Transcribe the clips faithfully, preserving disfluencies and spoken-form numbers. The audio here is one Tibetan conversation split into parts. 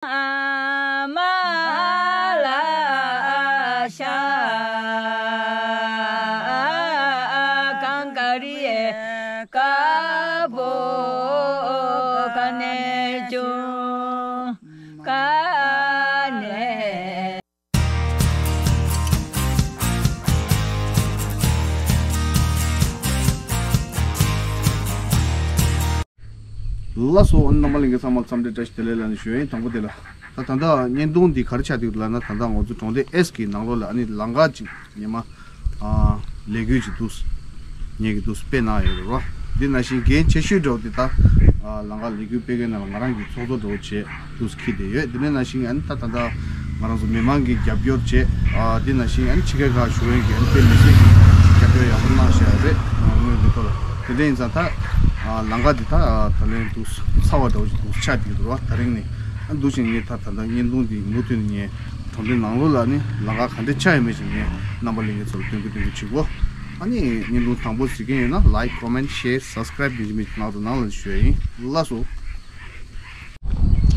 མ་ལ་ཤ་གང་ག་རི་ཀ་པོ་ག་ནས་བྱུང་ག་ནས། ལགས་སོ། རྣམ་པ་ལྷན་རྒྱས་ཚང་མ་འཚམས་འདྲི་བཀྲ་ཤིས་བདེ་ལེགས་ལ་ནི་ཞུ་ཡིན། དང་པོ་དེ་ལ། ད་ད་ལྟ་བརྙན་ཐུང་འདི་ག་རེ་ཆགས་འདུག་ལབ་ན། ད་ལྟ་ང་ཚོ་གྲོང་སྡེ་ཨེས་ཀྱི་ནང་ལོགས་ལ་ཨ་ནི་ལམ་ཁ་ཅིག་ཉི་མ་ཨ་ལས་འགུལ་ཅིག་འདུག་ངེད་ཀྱི་འདུག་སྤེལ་གནང་ཡོད་རེད་བ། འདི་ནང་བཞིན་འགན་ཆེ་ཤོས་འདྲ་བོ་འདི་ད་ཨ་ལམ་ཁ་ལས་འགུལ་སྤེལ་མཁན་ནང་ལ་ང་རང་གི་ཚོགས་གཙོ་འདྲ་བོ་བྱས་འདུག་འཁྱེར་བསྡད་ཡོད། འདི་ནས་ནང་བཞིན་ཨ་ནི་ད་ད་ལྟ་ང་རང་ཚོ་མི་མང་གི་རྒྱབ་སྐྱོར་བྱས། ཨ་འདི་ནང་བཞིན་ཨ་ནི་ཕྱི་རྒྱལ་ཁག་བཞུགས་མཁན་གྱི་ཨ་ནི་དཔེ་མི་སྲིད་ཀྱི་རྒྱབ་སྐྱོར་ཡག་པོ་གནང་བཞག་ཡོད་རེད། དངོས་གནས་ཐོག་ལ་དེ་འདྲ་ཡིན་ཙང་ད་ཨ་ལམ་ཁ་འདི་ད་ཨ་ད་ལན་འདུག་ཚ་བ་འདྲ་བོ་ཞིག་འདུག་ཆགས་བསྡད་ཀྱི་འདུག་ར། ད་རིང་ནས་ཨ་འདུག་ཅིང་ངས་ད་ད་ལྟ་བརྙན་ཐུང་འདི་མུ་མཐུད་ནས་ངས་གྲོང་སྡེ་ནང་ལོགས་ལ་ནི་ལམ་ཁ་ག་འདྲ་ཆགས་ཡོད་མེད་ཅིག་ངས་རྣམ་པ་ལྷན་རྒྱས་ཚོ་ལ་སྟོན་གི་སྟོན་གི་བྱེད་གོ། ཨ་ནི་བརྙན་ཐུང་དང་པོ་གཟིགས་མཁན་ཡོད་ན་like, comment, share, subscribe འདི་འདྲ་མི་གནང་རོགས་གནང་ལ་ཞུ་ཡ་ཡིན། ལགས་སོ།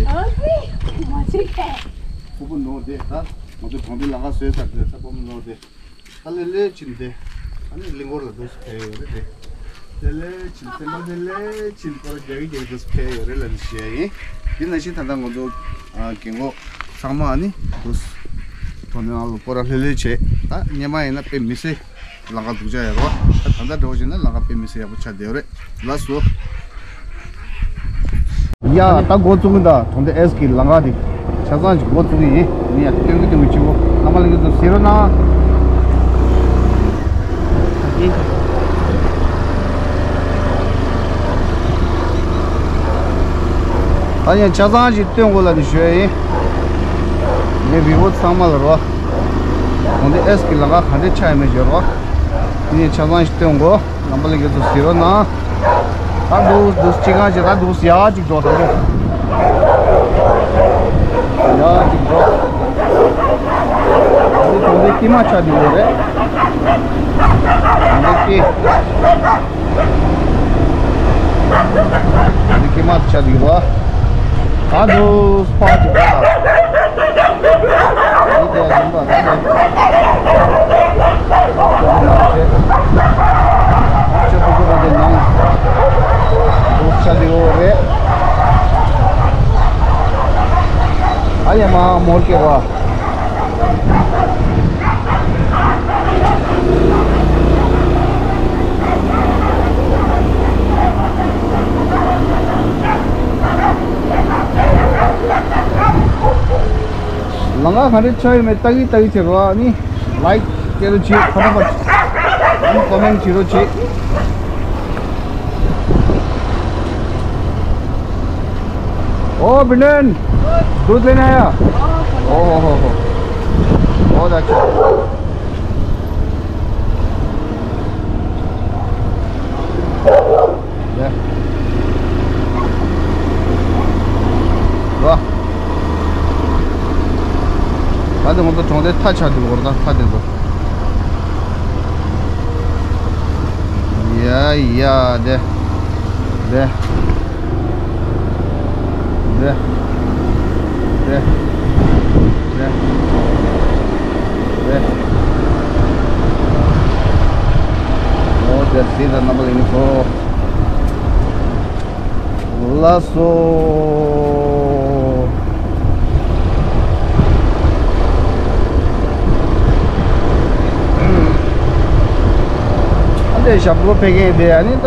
ཨ་ཙི། མ་བྱེད་ཀ་ཕུ་བོ་ནོར་དེ་ད་ང་ཚོ་གྲོང་སྡེ་ལམ་ཁ་བཟོས་ཚར་དུས་ད་ཕུ་བོ་ནོར་དེ་ད་ལེ་ལེ་ཕྱིན་ཏེ་ཨ་ནི་གླིང་སྐོར་ལ་འདུག་སེ་ཕེབས་ཡོད་རེད་དེ། ལེ་ལེ་ཕྱིན་སེམས་པ་ལེ་ལེ་ཕྱིན་སྐོར་རྒྱག་གི་རྒྱག་གི་འདུག་སེ་ཕེབས་ཡོད་རེད་ལབ་ནས་ཞུ་ཡ་ཡིན། འདི་ནང་བཞིན་ད་ལྟ་ང་ཚོ་ཨ་རྒན་གོག་ཚང་མ་ཨ་ནི་འདུག་སེ་གྲོང་སྡེ་ནང་ལ་སྐོར་ར་ལེ་ལེ་བྱས། ད་སྔོན་མ་ཡིན་ན་དཔེ་མི་སྲིད་ལམ་ཁ་སྡུག་ཅག་ཡོད་རེད་བ། ད་ད་ལྟ་འདྲ་བོ་བྱས་ན་ལམ་ཁ་དཔེ་མི་སྲིད་ཡག་པོ་ཆགས་བསྡད་ཡོད་རེད། ལགས་སོ། ཡ་ད་འགོ་བཙུགས་གི་ད་གྲོང་སྡེ་ཨེས་ཀྱི་ལམ་ཁ་དེ་ཆ་ཚང་ཅིག་འགོ་བཙུགས་གི་ཡིན། ངས་ཡ་སྟོན་གི་སྟོན་གི་ཆུ་བོ་རྣམ་པ་ལྷན་རྒྱས་ཚོ་གཟིགས་རོགས་གནང་། ད་ཡང་ཆ་ཚང་ཅིག་སྟོན་དགོས་ལབ་ནས་ཞུ་ཡ་ཡིན། ངའི་བི་བོ་ཚང་མ་ལ་རོ། གྲོང་སྡེ་ཨེས་ཀྱི་ལམ་ཁ་ག་འདྲ་ཆགས་ཡོད་མེད་ཞུ་རོ། དེ་ནས་ཆ་ཚང་ཞིག་སྟོན་དགོས། རྣམ་པ་ལྷན་རྒྱས་ཚོ་གཟིགས་རོགས་གནང་། ད་འདུག་འདུག་ཅི་གང་ཞིག་ད་འདུག་ཡག་ཅིག་འགྲོ་ད་འགྲོ། ཡག་ཅིག་འགྲོ། འདི་གྲོང་སྡེ་དཀྱིལ་མ་ཆགས་འདུག་ལོ་རེད། གྲོང་སྡེ་དཀྱིལ། འདི་དཀྱིལ་མ་ཆགས་འདུག་རོ། ད་འདུག་ཕར་ཅིག་འགྲོ། འདི་དེ་ཡིན་པ་ད་དེ། ཁྱོད་ཚོ་ང་དེ་ནང་འདུག་ཆ་འདི་འོ་རེད། ཨ་ཡ་མ་མོར་ཀེ་བ། ལམ་ཁ་ག་འདྲ་ཆགས་ཡོད་མེད་ལྟ་གི་ལྟ་གི་བྱེད་རོགས། ཨ་ནི་ལའིག་སྐྱེལ་རོགས་བྱེད། ཕ་ཐག་པ། ཨ་ནི་ཀོ་མེན་བྱེད་རོགས་བྱེད། ओ बिनन, दूध लेने आया? ओ हो हो हो। बहुत अच्छा। ལེ། ལོ། ད་དེ་ང་ཚོ་གྲོང་སྡེ་མཐའ་ཆགས་འདུག་གོ། ད་མཐའ་དེ་ཚོ། ཡ་ཡ་དེ། དེ། དེ། དེ། དེ། དེ། ཨོ་དེ་སྲིད་ལ་རྣམ་པ་ལ་ཡིན་ཚོ། ལགས་སོ། ཨ་འདྲས་ཞབས་བྲོ་འཕེན་མཁན་དེ་ཨ་ནི་ད་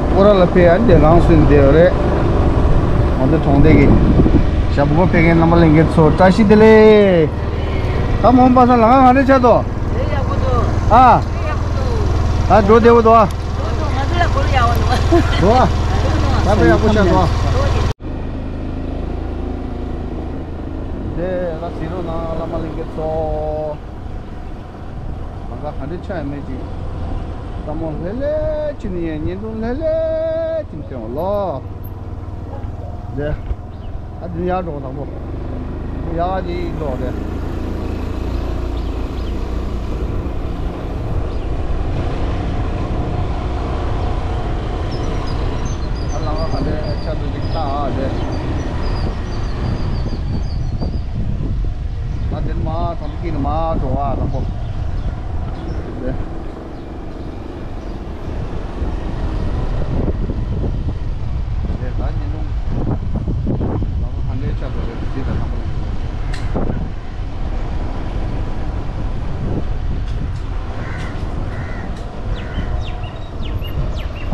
སྐོར་ར་ལ་ཕེབས། ཨ་ནི་དེ་རང་སུན་བསྡད་ཡོད་རེད། ང་ཚོ་གྲོང་སྡེ་གི་ཞབས་བྲོ་འཕེན་མཁན་རྣམ་པ་ལྷན་རྒྱས་ཚོ་བཀྲ་ཤིས་བདེ་ལེགས། ད་མོན་པ་སང་ལམ་ཁ་ག་འདྲས་ཆགས་འདུག་ཨ། ད་འགྲོ་བདེ་པོ་འདུག་ཨ། འགྲོ་ཨ། ད་དཔེ་ཡག་པོ་ཆགས་འདུག་ཨ། དེ་ལ་གཟིགས་རོགས་གནང་། བླ་མ་ལྷན་རྒྱས་ཚོ། ལམ་ཁ་ག་འདྲས་ཆགས་ཡོད་མེད་ཅིག་བསམ་བློ་ལྷོད་ལྷོད་བྱས་ནས་ཡ། བརྙན་ཐུང་ལྷོད་ལྷོད་བྱས་ནས་སྟོན་རོགས། དེ། ཨ་འདི་ཡར་འགྲོ་དང་པོ། ཡར་འདི་འགྲོ་དེ། ཨ་ལམ་ཁ་ག་འདྲས་ཆགས་འདུག་ཅིག་ལྟ་ཨ་དེ། ཐང་དུ་སྐྱིད་ནི་མ་འགྲོ་བ་དང་པོ། དེ། དེ་ད་ཉིན་ལུང་། ལམ་ལ་ཐང་གའི་ཆ་འགྲོ་རེད་དེ་དང་ཐང་པོ་ལ།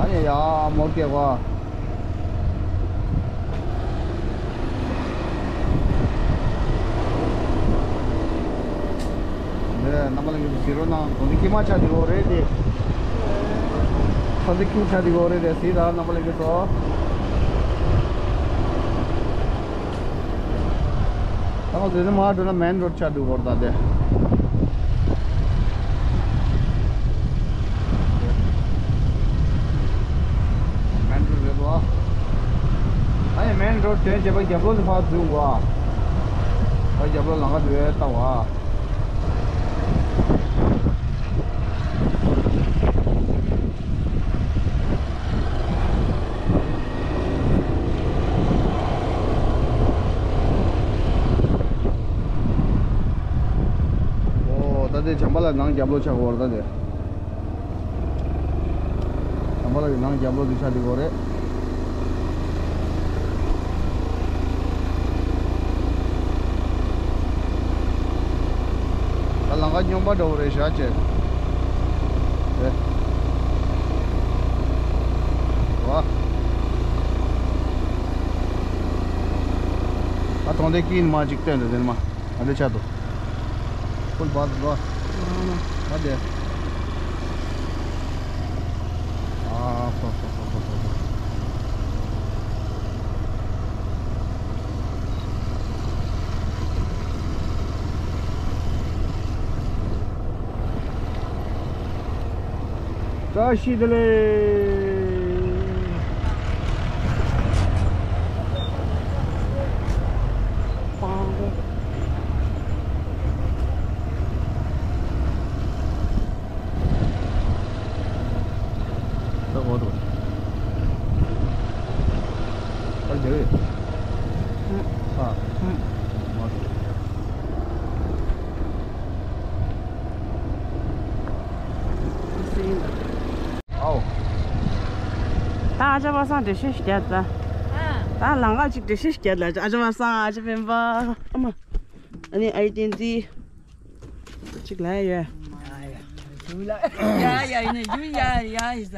ཨ་ནི་ཡ་མོ་སྐྱེ་བ། འདི་རྣམ་པ་ལྷན་རྒྱས་ཚོ་གཟིགས་རོགས་གནང་། དོན་དེ་ཀྱི་མ་ཆ་དེ་འོ་རེད་དེ། ཚ་དེ་ཀྱུ་ཆ་དེ་འོ་རེད་དེ་གཟིགས་དང་རྣམ་པ་ལྷན་རྒྱས་ཚོ། ད་ང་ཚོ་འདི་མར་འགྲོ་ན་མེན་རོ་ཌི་ཆགས་འདུག་གོ་ད་དེ། མེན་རོ་ཌི་རེད་པ། ཨ་ཡ་མེན་རོ་ཌི་དེ་རྗེས་པ་རྒྱབ་ལོགས་ནས་ཕར་འཛུལ་གོ། ད་རྒྱབ་ལོགས་ལམ་ཁ་དེ་བས་ལྟ་བ། ཨོ། ད་དེ་བྱམས་པ་ལ་ནང་རྒྱབ་ལོགས་ཆགས་ཀྱི་ཡོད་རེད་ད་དེ། བྱམས་པ་ལ་ནང་རྒྱབ་ལོགས་དེ་ཆགས་ཀྱི་ཡོད་རེད། ད་ལམ་ཁ་སྙོམས་པ་འདྲ་བོ་རེད་ཤག་ཅེས། རེད། ཝ། ད་གྲོང་སྡེ་དཀྱིལ་མ་ཅིག་བསྟན་འདུག་དེ་ནི་མ། ཨ་འདྲ་ཆགས་འདུག་ཁུལ་བར་དུ་འགྲོ། ཨ་དེ། ཨ་ཧོ་ཧོ་ཧོ་ཧོ་ཧོ། བཀྲ་ཤིས་བདེ་ལེགས། ད་འོ་དོ། ད་རྒྱ་རེད། ཨ། ཨ། འོ་དོ། ཨའོ། ད་ཨ་ཅག་པ་སངས་འགྲེལ་བཤད་ཞིག་རྒྱག་ད། ཨ། ད་ལམ་ཁ་ཅིག་འགྲེལ་བཤད་ཞིག་རྒྱག་ད། ཨ་ཅག་པ་སངས། ཨ་ཅག་སྤེན་པ། ཨ་མ། ཨ་ནི་ཨ་ཡེ་བསྟན་འཛིན། ཅིག་ལ་ཡ་ཡོད། ཡ་ཡ་ཡིན་ན་ཡུ་ཡ་ཡ་ཡིན་ས།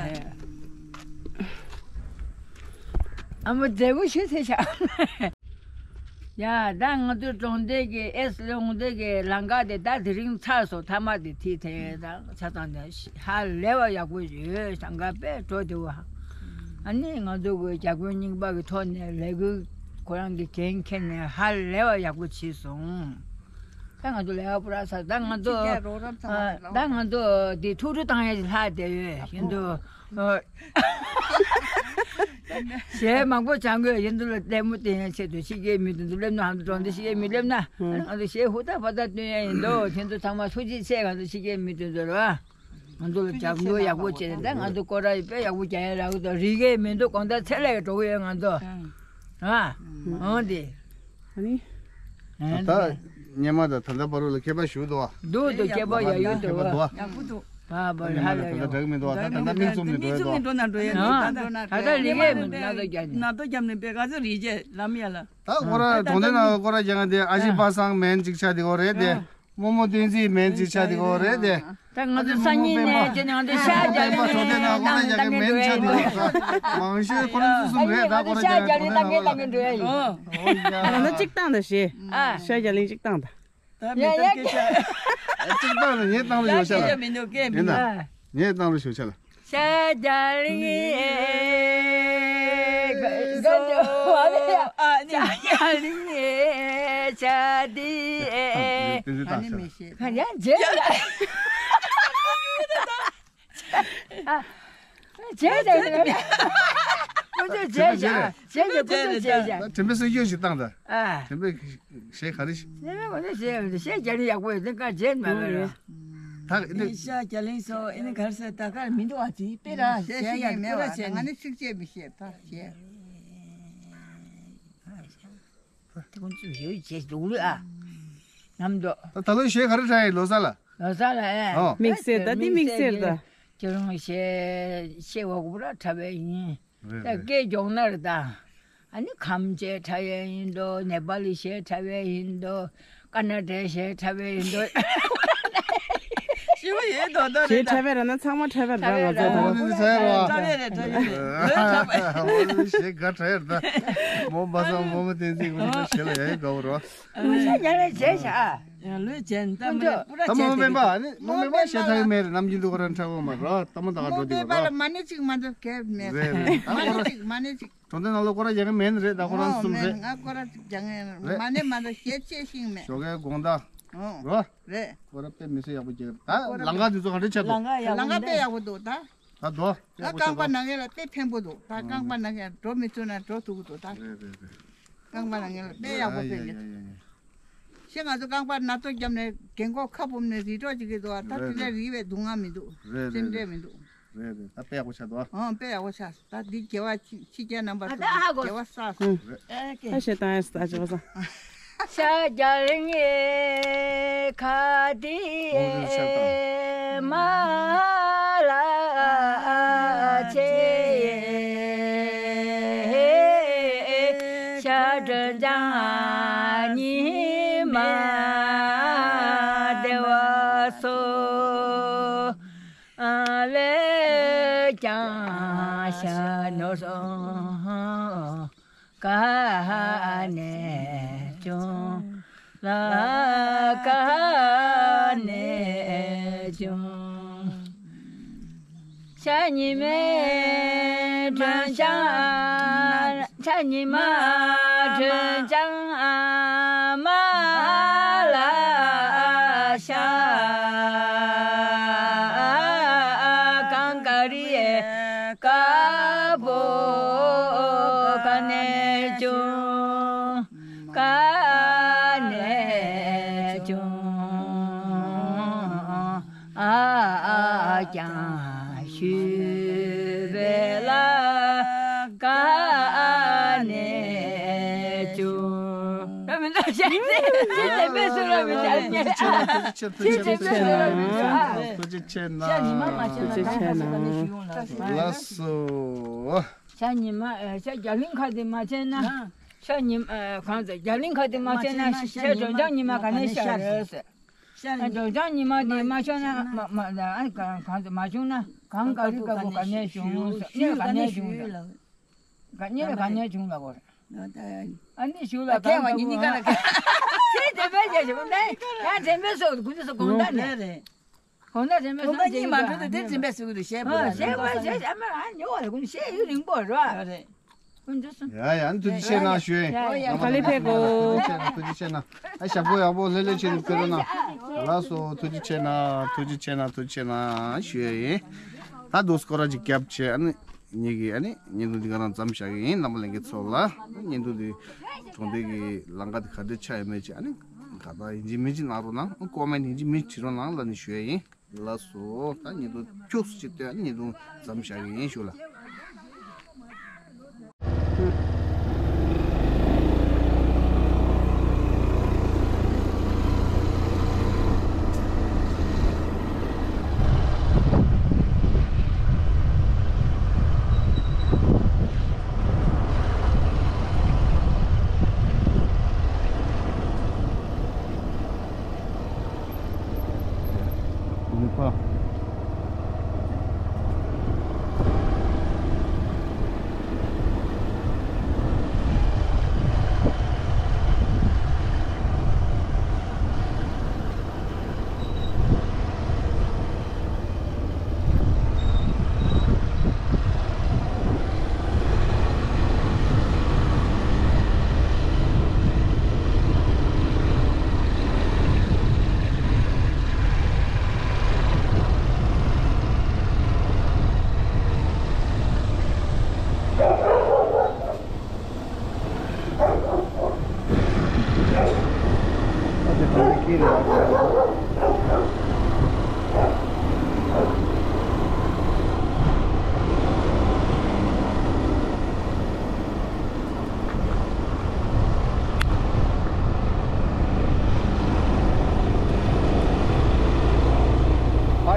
ཨ་མ་མཛེས་པོ་ཞིག་ཚེ་ཆགས། ཡ་ད་ང་ཚོ་གྲོང་སྡེ་གི་ཨེ་སི་ལོ་ངོ་སྡེ་གི་ལམ་ཁ་དེ་ད་དེ་རིང་ཚར་སོང་། ཐ་མག་དེ་ཐིག་ཐེ་ད་ཆ་ཚང་དེ་ཧ་ལས་པ་ཡག་པོ་ཡོད། ལམ་ཁ་དཔེ་འགྲོ་བདེ་བོ། ཨ་ནི་ང་ཚོ་གི་རྒྱ་གོན་རྙིང་པ་གི་ཐོག་ནས་ལས་འགུལ་ཁོ་རང་གི་འགན་འཁྱེར་ནས་ཧ་ལས་པ་ཡག་པོ་བྱས་སོང་། ད་ང་ཚོ་ལས་ཀ་པུ་ར་ས་ད་ང་ཚོ་ཅིག་རོགས་རམ་ཚང་མ་ཨ་ལ་ད་ང་ཚོ་འདི་ཐུགས་སྤྲོ་བཏང་ཡ་ཅིག་ལྷག་བསྡད་ཡོད་ཡིན་དུ། ཨ་གཞས་མང་པོ་སྦྱང་དགོས་ཡིན་དུ་ལ་ལྟད་མོ་བསྟན་ཡ་ཆེད་དུ་ཕྱི་རྒྱལ་མི་དེ་ཚོ་སླེབས་ན་ཧམ་དུ་གྲོང་སྡེ་ཕྱི་རྒྱལ་མི་སླེབས་ན་ང་ཚོ་གཞས་ཧུར་ཐག་ཕར་ཐག་སྟོན་ཡ་ཡིན་དུ་དེ་ཚོ་ཚང་མ་ཐུགས་རྗེ་ཆེ། ང་ཚོ་ཕྱི་རྒྱལ་མི་དེ་ཚོ་ར་ང་ཚོ་ལ་རྒྱབ་སྐྱོར་ཡག་པོ་བྱས་ནས་ད་ང་ཚོ་སྐོར་ར་དཔེ་ཡག་པོ་རྒྱག་ཡ་རག་གི་འདུག་རི་རྒྱལ་མི་འདུག་གང་ལྟར་ཚེ་ལས་འགྲོ་གི་ཡོད་ང་ཚོ་ཨ་འོང་དེ། ཨ་ནི། ད་ལྟ་སྙེ་མ་དང་ད་ལྟ་བར་དུ་ལ་ཁྱད་པར་ཞུ་འདུག་བ། འདུག་འདུག་ཁྱད་པར་ཡ་ཡོད་འདུག་བ། ཡག་པོ་འདུག་བ་བ་སྙེ་མ་ཧ་ལས་དང་ད་ལྟ་ཡོད། འདྲ་གི་མི་འདུག་བ། ད་ད་ལྟ་མིག་བཙུམ་ནས་འགྲོ་ཡོད་འདུག་བ། ད་ལྟ་རི་རྒྱལ་མི་འདུག་ན་ད་རྒྱ་ནི་ན་ད་རྒྱབ་ནས་པེ་ག་ཚོད་རི་རྒྱལ་ལམ་ཡ་ལ། ད་ཁོ་ར་གྲོང་སྡེ་ནང་ཁོ་ར་རྒྱ་ང་དེ་ཨ་ཤི་པ་སང་མེན་ཅིག་ཆ་དེ་ཁོ་རེད་དེ། རྨོ་མོ་བསྟན་འཛིན་མེན་ཅིག་ཆ་དེ་ཁོ་རེད་དེ། ད་ང་ཚོ་སང་ཉིན་ནས་ཁྱེད་ང་ཚོ་ཤ་རྒྱག་ནས་གྲོང་སྡེ་ནང་ཁོ་ར་རྒྱ་གི་མེན་ཆ་དེ་ཁོ་ར་མང་ཤོས་ཁོ་ར་སུ་སུ་རེད། ད་ཁོ་ར་རྒྱ་གི་གྲོང་སྡེ་ནང་ཁོ་ར་ད་གཅིག་བཏང་ད་ཤེ། ཤ་རྒྱག་ལིང་གཅིག་བཏང་ད། ད་མི་ལྟར་སྐད་ཆ། གཅིག་བཏང་ད་ངས་བཏང་རུ་ཡོད་ཤ་ལ། སྐད་ཆ་མི་འདུག་སྐད་མི་འདུག་ངས་བཏང་རུ་ཡོད་ཤ་ལ། ཤ་རྒྱག་ལིང་ཨེ། ཤ་རྒྱག་ལིང་ཨེ། ཤ་དེ་ཨེ། ཨ་ནི་མི་ཤེས། ཡ་རྗེས་ལ། ཨ། རྗེས་ལ། ཁོ་ཚོ་རྗེས་བཞག་རྗེས་བཞག་ཁོ་ཚོ་རྗེས་བཞག་དྲན་པའི་སྲོལ་རྒྱུན་ཞིག་བཏང་ད། ཨ། དྲན་པའི་གཞས་ག་རེ་ཞིག་དྲན་པའི་ཁོ་ཚོ་རྗེས་བཞག་གཞས་རྒྱག་ནི་ཡག་པོ་ཡོད་དེ་ཀ་རྗེས་མ་བས་ར། ད་ཨེ་ནི་ཤ་རྒྱག་ལིང་སོ་ཨེ་ནི་ག་རེ་ཟེར་ད་ག་རེ་མི་འདུག་ཨ་ཙི་དཔེ་ར་ཤ་ཤ་ཡ་ཤ་མེད་པ་ང་ནི་ཚིགས་བཅད་མི་ཤེས་ད་ཤེས། དེ་ཁོང་ཚོས་ཡོད་བྱས་འདུག་ལུས་ཨ། ནམ་འདུག་ད་ད་ལོ་གཞས་ག་རེ་དྲག་ཡིན་ལོ་གསར་ལ། ལོ་གསར་ལ་ཨེ། ཨོ། དམིགས་བསལ་ད་འདི་དམིགས་བསལ་ད། ཁྱེད་རང་གཞས་གཞས་བ་གུ་ར་དྲག་པས་ཡིན། རེད་ད་རེད། སྐད་མགྱོགས་ན་རེད་ད། ཨ་ནི་ཁམས་གཞས་དྲག་ཡས་ཡིན་འདུག་ནེ་པ་ལི་གཞས་དྲག་པས་ཡིན་འདུག་ཀ་ན་ཌའི་གཞས་དྲག་པས་ཡིན་འདུག་ཞེ་པོ་ཡོད་མདོག་མདོག་རེད་ད། གཞས་དྲག་པས་ར་ན་ཚང་མ་དྲག་པས་ར་ང་ཚོ་ད། ཨོ་ནི་དྲག་པས་ར། དྲག་པས་རེད་དྲག་པས་རེད། ལོས་དྲག་པས། ཨོ་ནི་གཞས་ག་དྲག་ཡས་རེད་ད། མོ་པ་སངས་མོ་མོ་བསྟན་འཛིན་ཀུན་གཞས་ལ་ཡ་ཡི་དགའ་བོ་རོ། ང་ཚོ་རྒྱ་ལ་བྱས་ཤག་ཡང་ལོས་བྱས་ནས་ད་མོ་ལས་པུ་ར་ད་མོ་བྱས་པེན་པ་ཨ་ནི་མོ་པེན་པ་ཤེས་ཐག་མེད་རེད། ནམ་རྒྱུན་དུ་ཁོ་རང་འཁྲབ་ཡོང་མ་རོ། ད་མོ་ད་ག་འགྲོ་དེ་རོ། མོ་པེན་པ་ལ་མ་ནི་གཅིག་མ་འདུག་གས་མེད་རེད་རེད། ད་མ་ཁོ་ནི་རང་གཅིག་མ་ནི་གཅིག་གྲོང་སྡེ་ནང་ལོ་ཁོ་རང་རྒྱག་མཁན་མེད་ནི་རེད། ད་ཁོ་རང་གསུམ་རེད། ང་ཁོ་རང་རྒྱག་མཁན་རེད། མ་ནི་མ་འདུག་ཤེས་ཆེ་ཤིང་མེད། ཞོགས་ཀའི་དགོང་དག་རེད། རོ། རེད། ཁོ་རང་དཔེ་མི་སྲིད་ཡག་པོ་རྒྱག་ད་ལང་ཀ་དེ་ཚོ་ག་འདྲ་ཆགས་འདུག་ལང་ཀ་ཡག་པོ་ལང་ཀ་དཔེ་ཡག་པོ་འདུག་ད། ད་དོ། ད་རྐང་པ་ན་མཁན་ལ་དཔེ་ཕན་པོ་འདུག་ད་རྐང་པ་ན་མཁན་འགྲོ་མི་ཐུབ་ན་འགྲོ་ཐུབ་ཀྱི་འདུག་ད། རེད་རེད་རེད། རྐང་པ་ན་མཁན་ལ་དཔེ་ཡག་པོ་ཕན་གྱི་འདུག་ཡ་ཡ་ཡ་ཡ། ཤེས་ང་ཚོ་རྐང་པ་ན་ཐོ་བརྒྱབ་ནས་རྒན་གོག་ཁ་སྦུབ་ནས་རི་གྲོགས་ཅིག་གི་འདུག་ད་རེད་དེ་འདྲ་རེད། རིལ་བའི་སྡུག་བསྔལ་མི་འདུག་རེད་རེད་སེམས་ཁྲལ་རེད། མི་འདུག་རེད་རེད། ད་དཔེ་ཡག་པོ་ཆགས་འདུག་ཨང་དཔེ་ཡག་པོ་ཆགས། ད་འདི་དགེ་བ་ཕྱི་ཕྱི་རྒྱལ་རྣམ་པ་ཚོ་ཨ་ཧ་གོ་དགེ་བ་བསགས་སོང་། ཨེ་ཀེ། ད་ཞེ་དང་ཨེ་ས་ད་ཅི་བ་ས། ཤ་རྒྱལ་ངེ་ཁ་དེ་མ་ལ་ཆེ། ཤ་སྒྲོན་ལྗང་ཉི་མ་བདེ་བ་སོ། ལས་ཀྱང་ཤ་ནོར་སོང་། ག་ནས་བྱུང་། ལ་ག་ནས་བྱུང་། ཤ་ཉི་མའི་སྒྲོན་ལྗང་། ཤ་ཉི་མ་སྒྲོན་ལྗང་མ་ལ་ཤ། གངས་དཀར་རིའི་དཀར་པོ་ག་ནས་བྱུང་། ག་ནས་བྱུང་། ཨ་ཀྱང་ཞུས་པས་ལ་ག་ནས་བྱུང་། ད་མི་འདུག་ཤ་ཚེ་ཚེ་དེ་མེད་སུ་ར་མི་འདུག་ཐུགས་རྗེ་ཆེ་ན། ཐུགས་རྗེ་ཆེ་ན། ཐུགས་རྗེ་ཆེ་ན། ཤ་ཉི་མ་མ་ཆེ་ན་ཐུགས་རྗེ་ཆེ་ན། ལགས་སོ། ཤ་ཉི་མ་ཨ། ཤ་རྒྱ་གླིང་ཁ་དེ་མ་བྱས་ན། ཤ་ཉི་མ་ཨ། གང་ཟེར། རྒྱ་གླིང་ཁ་དེ་མ་བྱས་ན་ཤ་སྒྲོན་ལྗང་ཉི་མ་ག་ནས་ཤར་རེད་ཟེར། ཨ། སྒྲོན་ལྗང་ཉི་མ་དེ་མ་བྱུང་ན་མ་མ་ཨ། གང་ཟེར། མ་བྱུང་ན་གངས་དཀར་རི་དཀར་པོ་ག་ནས་བྱུང་ཟེར། གནས་ག་ནས་བྱུང་ཟེར། ག་ནས་བྱུང་ལ་གོ། ཨ་ནི་ཞུ་ལ་གང་ཉོ་བྱུང་ལ་གོ། ཨ་ནི་ཞུ་ལ་གང་ཉོ་བྱུང་། ཚེ་དེ་བས་ཀྱང་ཞུ་ནས་ཡང་དྲན་པའི་སོགས་ཀུན་ཏུ་སོགས་གོང་ལྟར་ནས། གོང་ལྟར་དྲན་པའི་སོགས་ཀུན་ཏུ་ཉིད་མ་གྲོལ་ཏེ་དེ་དྲན་པའི་སོགས་ཀུན་ཏུ་ཞེས་པོ་རེད། ཞེས་པ་ཞེས་ཨ་མ་ཨ་ཉོ་བ་ལ་ཀུན་ཞེས་ཡུན་རིང་པོ་རོ། རེད། ཀུན་ཏུ་སོགས། ཡ་ཡ། ཨ་ནི་ཐུགས་རྗེ་ཆེ་གནང་ཞུ་ཡིན། ཡ་ཡ། ག་ལེ་ཕེབས་གོ། ཐུགས་རྗེ་ཆེ་གནང་། ཐུགས་རྗེ་ཆེ་གནང་། ཨ་ཞབས་པོ་ཡག་པོ་ལྷོད་ལྷོད་བྱས་ནས་ཕེབས་རོགས་གནང་། ལགས་སོ། ཐུགས་རྗེ་ཆེ་གནང་། ཐུགས་རྗེ་ཆེ་གནང་། ཐུགས་རྗེ་ཆེ་གནང་ཞུ་ཡིན། ད་འདུག་སྐོར་ར་ཅིག་བརྒྱབ་བྱས་ཨ་ནི། ངེད་ཀྱིས་ཨ་ནི་བརྙན་ཐུང་འདི་ག་རང་མཚམས་བཞག་གི་ཡིན། རྣམ་པ་ལྷན་རྒྱས་ཚོ་ལ་བརྙན་ཐུང་འདི་གྲོང་སྡེ་གི་ལམ་ཁ་འདི་ག་འདྲ་ཆགས་ཡོད་མེད་ཅིག་ཨ་ནི་ག་ད་ཡིན་གཅིག་མིན་གཅིག་གནང་རོགས་གནང་། ཀོ་མེན་ཡིན་གཅིག་མིན་གཅིག་བྲིས་རོགས་གནང་ལབ་ནས་ཞུ་ཡ་ཡིན། ལགས་སོ། ད་བརྙན་ཐུང་ཁྱུག་ཙམ་ཅིག་བལྟས་ཨ་ནི་བརྙན་ཐུང་མཚམས་བཞག་གི་ཡིན་ཞུ་ལ།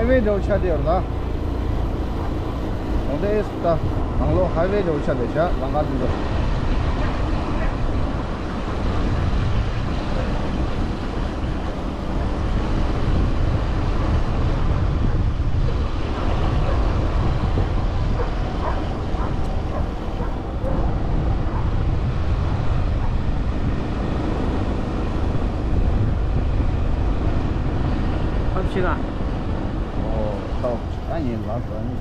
ཧའི་ཝེ་འདྲ་བོ་ཆགས་བསྡད་ཡོད་རེད་ད། གྲོང་སྡེ་ཨེ་སི་ད་ནང་ལོགས་ཧའི་ཝེ་འདྲ་བོ་ཆགས་བསྡད་ཤག་ལམ་ཁ་འདི་ཚོ། ཕམ་ཤི་ན། ཨོ། ད་ཡིན་ལགས་སོ། ཨ་ནི།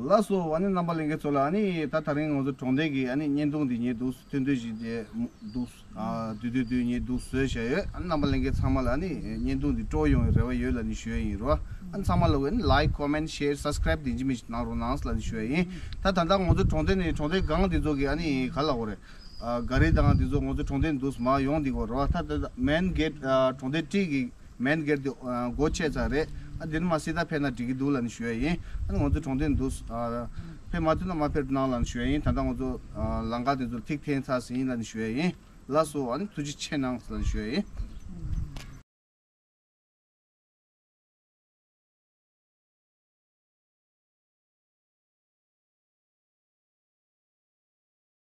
ལགས་སོ། ཨ་ནི་རྣམ་པ་ལྷན་རྒྱས་ཚོ་ལ། ཨ་ནི་ད་དེ་རིང་ང་ཚོ་གྲོང་སྡེ་གི་ཨ་ནི་བརྙན་ཐུང་འདི་རྙེད་འདུག་ཐོན་ཐོན་ཞིག་དེ་འདུག་ཨ། དུས་དུས་དུས་རྙེད་འདུག་བཟོས་བཞག་ཡོད། ཨ་ནི་རྣམ་པ་ལྷན་རྒྱས་ཚང་མ་ལ་ཨ་ནི་བརྙན་ཐུང་འདི་སྤྲོ་ཡོང་བའི་རེ་བ་ཡོད་ལབ་ནི་ཞུ་ཡ་ཡིན་རོ། ཨ་ནི་ཚང་མ་ལ་ཨ་ནི་ལའིཀ་ཀོ་མེན་ཤེར་སབ་སི་ཀ་རེབ་དེ་འཇི་མི་ཞིག་གནང་རོགས་གནང་ལབ་ནི་ཞུ་ཡ་ཡིན། ད་ད་ལྟ་ང་ཚོ་གྲོང་སྡེ་ནས་གྲོང་སྡེ་སྒང་དེ་ཚོ་གི་ཨ་ནི་ག་ལབ་དགོས་རེད། ཨ། ག་རི་དང་དེ་ཚོ་ང་ཚོ་གྲོང་སྡེ་འདུག་མར་ཡོང་འདི་གོ་རོ། ད་ད་མེན་གེ་ཊི། ཨ། གྲོང་སྡེ་སྤྲེལ་གི་མེན་གེ་ཊི་དེ་ཨ་སྒོ་ཕྱེ་ཚར་རེད། ཨ། འདི་ནས་མར་སི་ཏ་ཕེབས་ན་འགྲིག་གི་འདུག་ལབ་ནི་ཞུ་ཡ་ཡིན། ཨ་ནི་ང་ཚོ་གྲོང་སྡེ་འདུག་ཨ། ཕེབས་མ་ཐུབ་ན་མར་ཕེབས་གནང་ལབ་ནི་ཞུ་ཡ་ཡིན། ད་ལྟ་ང་ཚོ་ཨ་ལམ་ཁ་དེ་ཚོ་ཐིག་འཐེན་ཚར་ཟིན་ཡིན་ལབ་ནི་ཞུ་ཡ་ཡིན། ལགས་སོ། ཨ་ནི་ཐུགས་རྗེ་ཆེ་གནང་ལབ་ནི་ཞུ་ཡ་ཡིན།